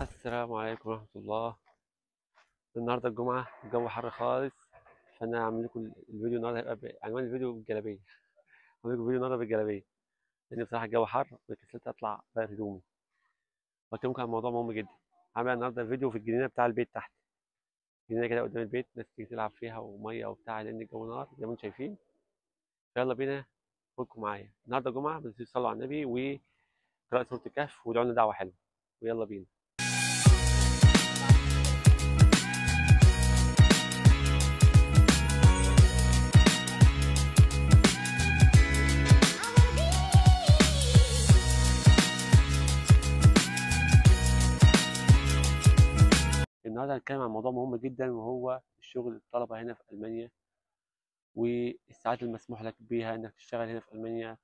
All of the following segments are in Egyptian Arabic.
السلام عليكم ورحمة الله. النهارده الجمعة، الجو حر خالص، فأنا هعمل لكم الفيديو النهارده. هيبقى عنوان الفيديو بالجلابية. هعمل لكم فيديو النهارده بالجلابية لأن بصراحة الجو حر وكسلت أطلع أغير هدومي. وأكلمكم عن موضوع مهم جدا. هعمل النهارده فيديو في الجنينة بتاع البيت تحت، جنينة كده قدام البيت، ناس تيجي تلعب فيها ومية وبتاع، لأن الجو نار زي ما انتم شايفين. يلا بينا، خدكم معايا. النهارده الجمعة، بس صلوا على النبي وقراءة سورة الكهف وادعوا لنا دعوة حلوة، ويلا بينا. النهارده هنتكلم عن موضوع مهم جدا، وهو الشغل الطلبة هنا في ألمانيا، والساعات المسموح لك بيها انك تشتغل هنا في ألمانيا،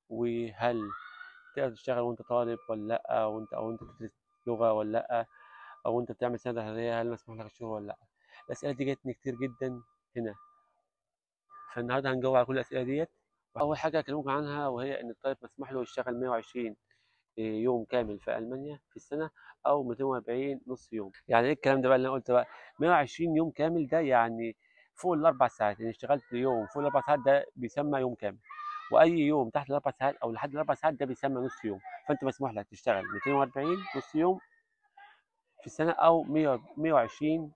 وهل تقدر تشتغل وانت طالب ولا لأ، وانت او انت بتدرس لغة ولا لأ، او انت بتعمل سنة تحضيرية هل مسموح لك الشغل ولا لأ. الأسئلة دي جاتني كتير جدا هنا، فالنهارده هنجاوب على كل الأسئلة ديت. أول حاجة هكلمكم عنها وهي إن الطالب مسموح له يشتغل 120 يوم كامل في ألمانيا في السنة، أو 240 نص يوم. يعني إيه الكلام ده بقى اللي أنا قلته بقى؟ 120 يوم كامل ده يعني فوق الأربع ساعات، يعني اشتغلت يوم فوق الأربع ساعات ده بيسمى يوم كامل، وأي يوم تحت الأربع ساعات أو لحد الأربع ساعات ده بيسمى نص يوم. فأنت مسموح لك تشتغل 240 نص يوم في السنة أو 120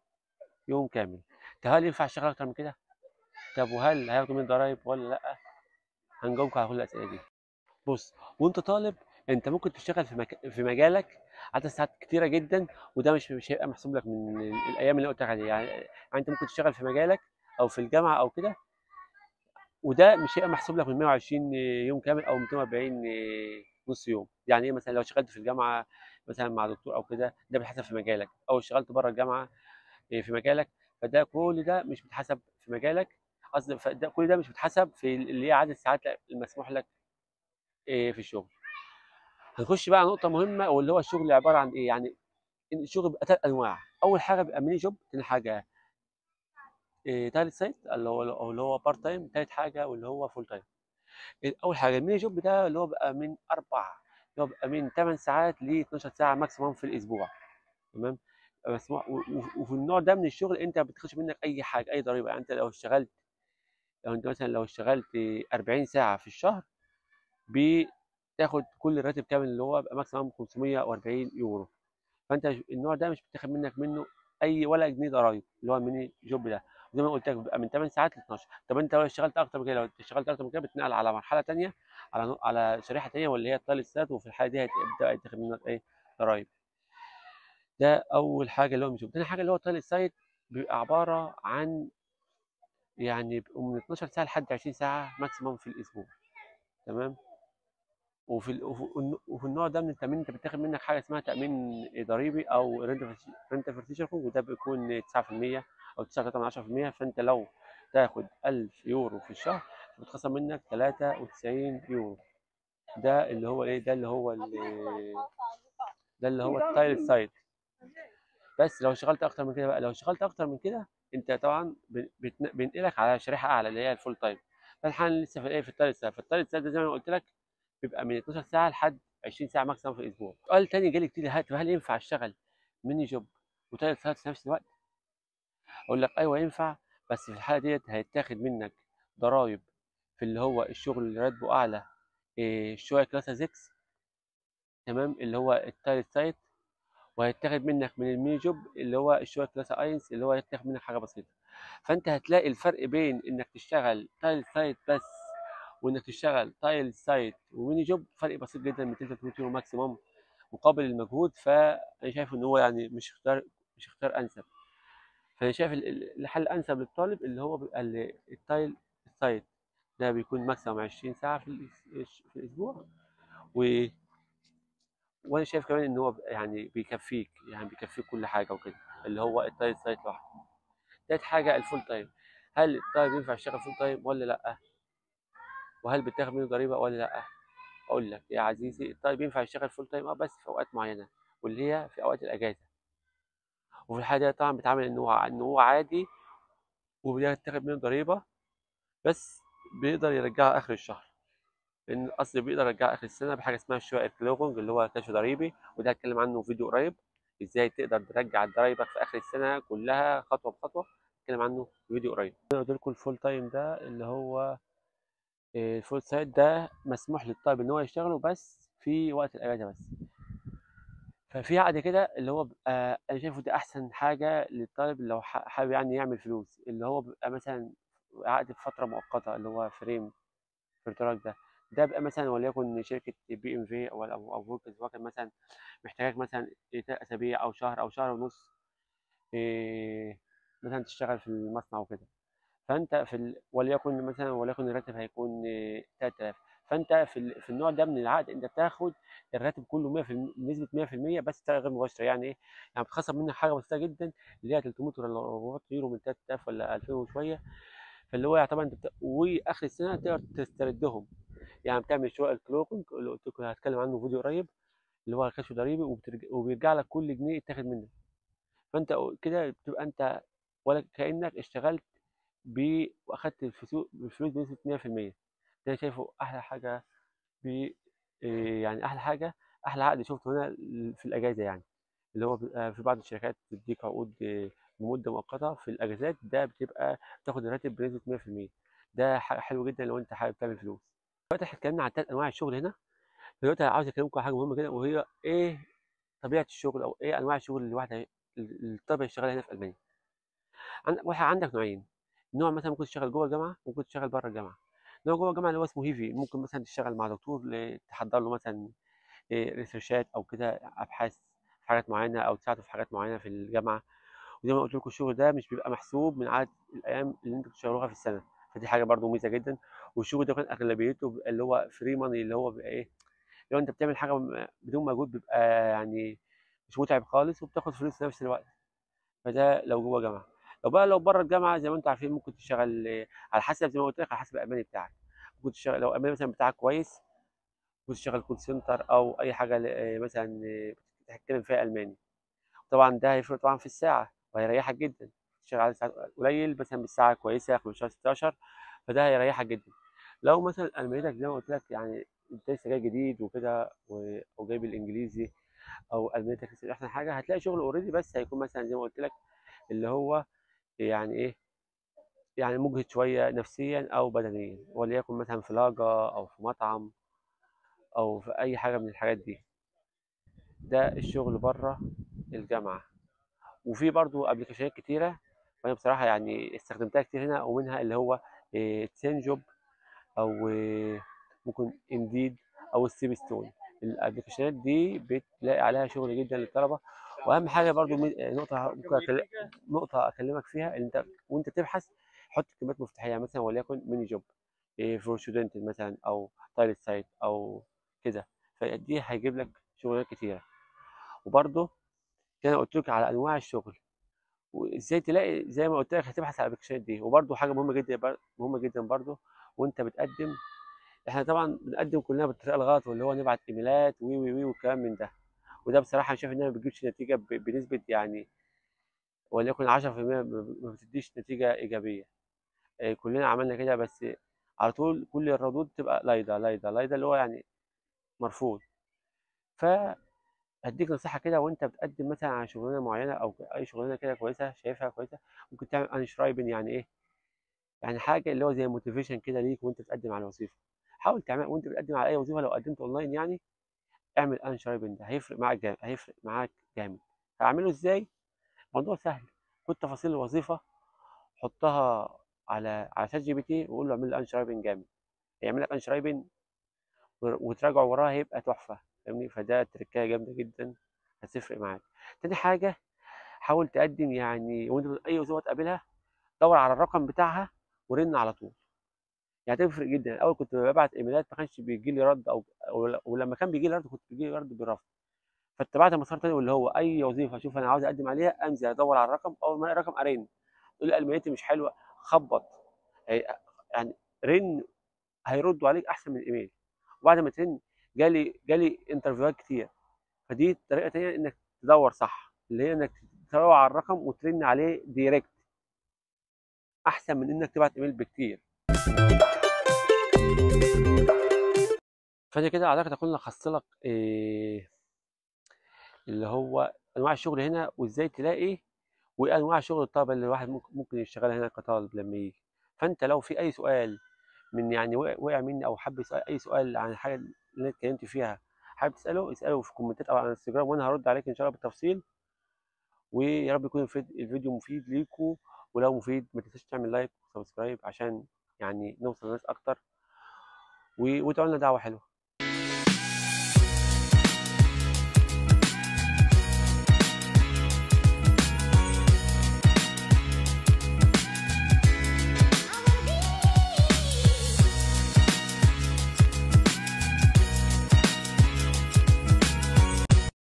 يوم كامل. طب هل ينفع اشتغل أكتر من كده؟ طب وهل هياخدوا مني ضرايب ولا لأ؟ هنجاوبكم على كل الأسئلة دي. بص، وأنت طالب انت ممكن تشتغل في مجالك عدد ساعات كتيرة جدا، وده مش هيبقى محسوب لك من الايام اللي قلت لك عليها. يعني انت ممكن تشتغل في مجالك او في الجامعة او كده، وده مش هيبقى محسوب لك من 120 يوم كامل او 240 نص يوم. يعني ايه؟ مثلا لو اشتغلت في الجامعة مثلا مع دكتور او كده، ده بيتحسب في مجالك، او اشتغلت بره الجامعة في مجالك، فده كل ده مش بيتحسب في مجالك. قصدي فده كل ده مش بيتحسب في اللي هي عدد الساعات المسموح لك في الشغل. هنخش بقى على نقطة مهمة، واللي هو الشغل عبارة عن إيه؟ يعني الشغل بيبقى تلات أنواع. أول حاجة بيبقى Minijob، تاني حاجة Teilzeit اللي هو part time، تالت حاجة واللي هو full time. أول حاجة ال Minijob ده اللي هو بيبقى من أربع، اللي هو بيبقى من 8 ساعات ل 12 ساعة maximum في الأسبوع. تمام؟ مسموح. وفي النوع ده من الشغل أنت ما بتاخدش منك أي حاجة، أي ضريبة. يعني أنت لو اشتغلت، لو أنت مثلا لو اشتغلت 40 ساعة في الشهر بتاخد كل الراتب كامل اللي هو بيبقى maximum 540 يورو. فانت النوع ده مش بتاخد منك منه اي ولا جنيه ضرايب، اللي هو ال Minijob ده. زي ما قلت لك بيبقى من 8 ساعات ل 12. طب انت لو اشتغلت اكتر من كده، لو اشتغلت اكتر من كده بتنقل على مرحلة ثانية، على شريحة ثانية واللي هي ال Teilzeit، وفي الحالة دي هتبدا يتاخد منك ايه؟ ضرايب. ده اول حاجة اللي هو Minijob. ثاني حاجة اللي هو ال Teilzeit بيبقى عبارة عن يعني بيبقوا من 12 ساعة لحد 20 ساعة maximum في الاسبوع. تمام؟ وفي النوع ده من التأمين انت بتاخد منك حاجة اسمها تأمين ضريبي او Rentenversicherung، وده بيكون 9% او 9.3%. فانت لو تاخد 1000 يورو في الشهر بتخصم منك 93 يورو. ده اللي هو ايه؟ ده اللي هو ال Teilzeit. بس لو اشتغلت اكتر من كده بقى، لو اشتغلت اكتر من كده انت طبعا بينقلك على شريحة اعلى اللي هي ال full time. فاحنا لسه في الايه؟ في ال Teilzeit. فال Teilzeit ده زي ما قلت لك بيبقى من 12 ساعة لحد 20 ساعة maximum في الاسبوع. سؤال تاني جالي كتير، هل ينفع اشتغل Minijob و Teilzeit في نفس الوقت؟ اقول لك ايوه ينفع، بس في الحالة ديت هيتاخد منك ضرايب في اللي هو الشغل اللي راتبه اعلى، Steuerklasse 6، تمام، اللي هو ال Teilzeit، وهيتاخد منك من ال Minijob اللي هو Steuerklasse 1 اللي هو هيتاخد منك حاجة بسيطة. فانت هتلاقي الفرق بين انك تشتغل Teilzeit بس وانك تشتغل Teilzeit و Minijob فرق بسيط جدا، 200 300 يورو maximum مقابل المجهود. فانا شايف ان هو يعني مش اختيار انسب. فانا شايف الحل الانسب للطالب اللي هو بيبقى ال Teilzeit ده بيكون maximum 20 ساعة في الاسبوع، وانا شايف كمان ان هو يعني بيكفيك، يعني بيكفيك كل حاجة وكده، اللي هو ال Teilzeit لوحده. تالت حاجة ال full time. هل الطالب ينفع يشتغل full time ولا لا؟ وهل بتاخد منه ضريبة ولا لا؟ اقول لك يا عزيزي الطالب ينفع يشتغل full time بس في اوقات معينة، واللي هي في اوقات الاجازة. وفي الحالة دي طبعا بيتعامل ان هو عادي وبيتاخد منه ضريبة، بس بيقدر يرجعها اخر الشهر. لان الاصل بيقدر يرجعها اخر السنة بحاجة اسمها Steuererklärung اللي هو كشف ضريبي، وده هتكلم عنه في فيديو قريب. ازاي تقدر ترجع ضرايبك في اخر السنة كلها خطوة بخطوة، هتكلم عنه في فيديو قريب. انا قلت لكم ال full time ده اللي هو ال Vollzeit ده مسموح للطالب ان هو يشتغله بس في وقت الاجازة بس. ففي عقد كده اللي هو بيبقى انا شايفه ده احسن حاجة للطالب لو حابب يعني يعمل فلوس، اللي هو بيبقى مثلا عقد بفترة مؤقتة اللي هو Frame Vertrag ده. ده بيبقى مثلا وليكن شركة BMW او فولكس واجن مثلا محتاجاك مثلا 3 اسابيع او شهر او شهر ونص، مثلا تشتغل في المصنع وكده. فانت في وليكن مثلا الراتب هيكون 3000، فانت في النوع ده من العقد انت بتاخد الراتب كله 100% بنسبة 100% بس بطريقة غير مباشرة. يعني ايه؟ يعني بتخصم منك حاجة بسيطة جدا اللي هي 300 ولا 400 يورو من 3000 ولا 2000 وشوية، فاللي هو يعتبر انت واخر السنة تقدر تستردهم. يعني بتعمل Steuererklärung اللي قلت لكم هتكلم عنه في فيديو قريب اللي هو كشف ضريبي، وبيرجع لك كل جنيه اتاخد منك. فانت كده بتبقى انت ولا كانك اشتغلت واخدت الفلوس بنسبة 100%. ده شايفه احلى حاجة يعني احلى حاجة، احلى عقد شفته هنا في الاجازة، يعني اللي هو بيبقى في بعض الشركات بتديك عقود لمدة مؤقتة في الاجازات، ده بتبقى بتاخد الراتب بنسبة 100%. ده حلو جدا لو انت حابب تعمل فلوس. دلوقتي احنا اتكلمنا عن 3 انواع الشغل هنا. دلوقتي عاوز اكلمكم على حاجة مهمة جدا، وهي ايه طبيعة الشغل او ايه انواع الشغل اللي الواحد الطالب هيشتغلها هنا في المانيا. عندك نوعين، نوع مثلا ممكن تشتغل جوه الجامعة، ممكن تشتغل بره الجامعة. نوع جوه الجامعة اللي هو اسمه heavy، ممكن مثلا تشتغل مع دكتور تحضر له مثلا research ات او كده، ابحاث في حاجات معينة، او تساعده في حاجات معينة في الجامعة. وزي ما قلت لكم الشغل ده مش بيبقى محسوب من عدد الايام اللي انتوا بتشتغلوها في السنة، فدي حاجة برده ميزة جدا. والشغل ده كان اغلبيته بيبقى اللي هو free money، اللي هو بيبقى ايه، لو انت بتعمل حاجة بدون مجهود بيبقى يعني مش متعب خالص، وبتاخد فلوس في نفس الوقت. فده لو جوه جامعه. لو بره الجامعة زي ما انتم عارفين ممكن تشتغل على حسب، زي ما قلت لك على حسب الالماني بتاعك. ممكن تشتغل لو الالماني مثلا بتاعك كويس، ممكن تشتغل call center او اي حاجة مثلا بتتكلم فيها الماني. طبعا ده هيفرق طبعا في الساعة وهيريحك جدا. تشتغل على ساعات قليل مثلا بالساعة كويسة 15 16، فده هيريحك جدا. لو مثلا المانيتك زي ما قلت لك يعني انت لسه جاي جديد وكده وجايب الانجليزي او المانيتك لسه احسن حاجة، هتلاقي شغل already، بس هيكون مثلا زي ما قلت لك اللي هو يعني ايه، يعني مجهد شوية نفسيا او بدنيا، وليكن مثلا في لاجة او في مطعم او في اي حاجة من الحاجات دي. ده الشغل بره الجامعة. وفي برضو application ات كتيرة وانا بصراحة يعني استخدمتها كتير هنا، ومنها اللي هو Zenjob او ممكن Indeed او ال StepStone. ال application ات دي بتلاقي عليها شغل جدا للطلبة. واهم حاجة برضو نقطة ممكن نقطة اكلمك فيها، ان انت وانت بتبحث حط كلمات مفتاحيه، مثلا وليكن Minijob for student مثلا، او Teilzeit او كده، فدي هيجيب لك شغلات كتيرة. وبرضو كده قلت لك على انواع الشغل وازاي تلاقي، زي ما قلت لك هتبحث على ال application ات دي. وبرضو حاجة مهمة جدا، مهمة جدا برضو وانت بتقدم، احنا طبعا بنقدم كلنا بالطريقة الغلط، واللي هو نبعت ايميلات وي وي وي والكلام من ده. وده بصراحة انا شايف انها ما بتجيبش نتيجة بنسبة يعني وليكن 10%، ما بتديش نتيجة ايجابية. كلنا عملنا كده، بس على طول كل الردود تبقى leider leider leider، اللي هو يعني مرفوض. فهديك نصيحة كده وانت بتقدم مثلا على شغلانة معينة او اي شغلانة كده كويسة شايفها كويسة، ممكن تعمل Anschreiben. يعني ايه؟ يعني حاجة اللي هو زي motivation كده ليك وانت بتقدم على وظيفة. حاول تعمل وانت بتقدم على اي وظيفة، لو قدمت اونلاين يعني اعمل Anschreiben، ده هيفرق معاك جامد، هيفرق معاك جامد. هعمله ازاي؟ موضوع سهل، خد تفاصيل الوظيفة حطها على ChatGPT وقول له اعمل لي Anschreiben جامد، هيعمل لك Anschreiben وتراجعه وراها هيبقى تحفة، فاهمني؟ فده تركايه جامدة جدا هتفرق معاك. تاني حاجة، حاول تقدم يعني وانت اي وظيفة تقابلها دور على الرقم بتاعها ورن على طول، يعني تفرق جدا. الاول كنت ببعت ايميلات ما كانش بيجي لي رد، او ولما كان بيجي لي رد كنت بيجي لي رد بالرفض. فاتبعت مسار تاني واللي هو اي وظيفة اشوف انا عاوز اقدم عليها انزل ادور على الرقم، اول ما الاقي رقم ارن، تقول لي المانيتي مش حلوة خبط، يعني رن هيردوا عليك احسن من الايميل. وبعد ما ترن جالي interview هات كتير. فدي طريقه تانية انك تدور صح، اللي هي انك تدور على الرقم وترن عليه direct، احسن من انك تبعت ايميل بكتير. فانا كده اعتقد اكون لخصت لك اللي هو انواع الشغل هنا وازاي تلاقي، وانواع شغل الطلبة اللي الواحد ممكن يشتغلها هنا كطالب لما يجي. فانت لو في اي سؤال من يعني وقع مني، او حابب يسال اي سؤال عن الحاجة اللي انا اتكلمت فيها، حابب تساله، اساله في الكومنتات او على الانستجرام، وانا هرد عليك ان شاء الله بالتفصيل. ويا رب يكون الفيديو مفيد ليكم، ولو مفيد ما تنساش تعمل like و subscribe عشان يعني نوصل لناس اكتر، وادعوا لنا دعوه حلوة.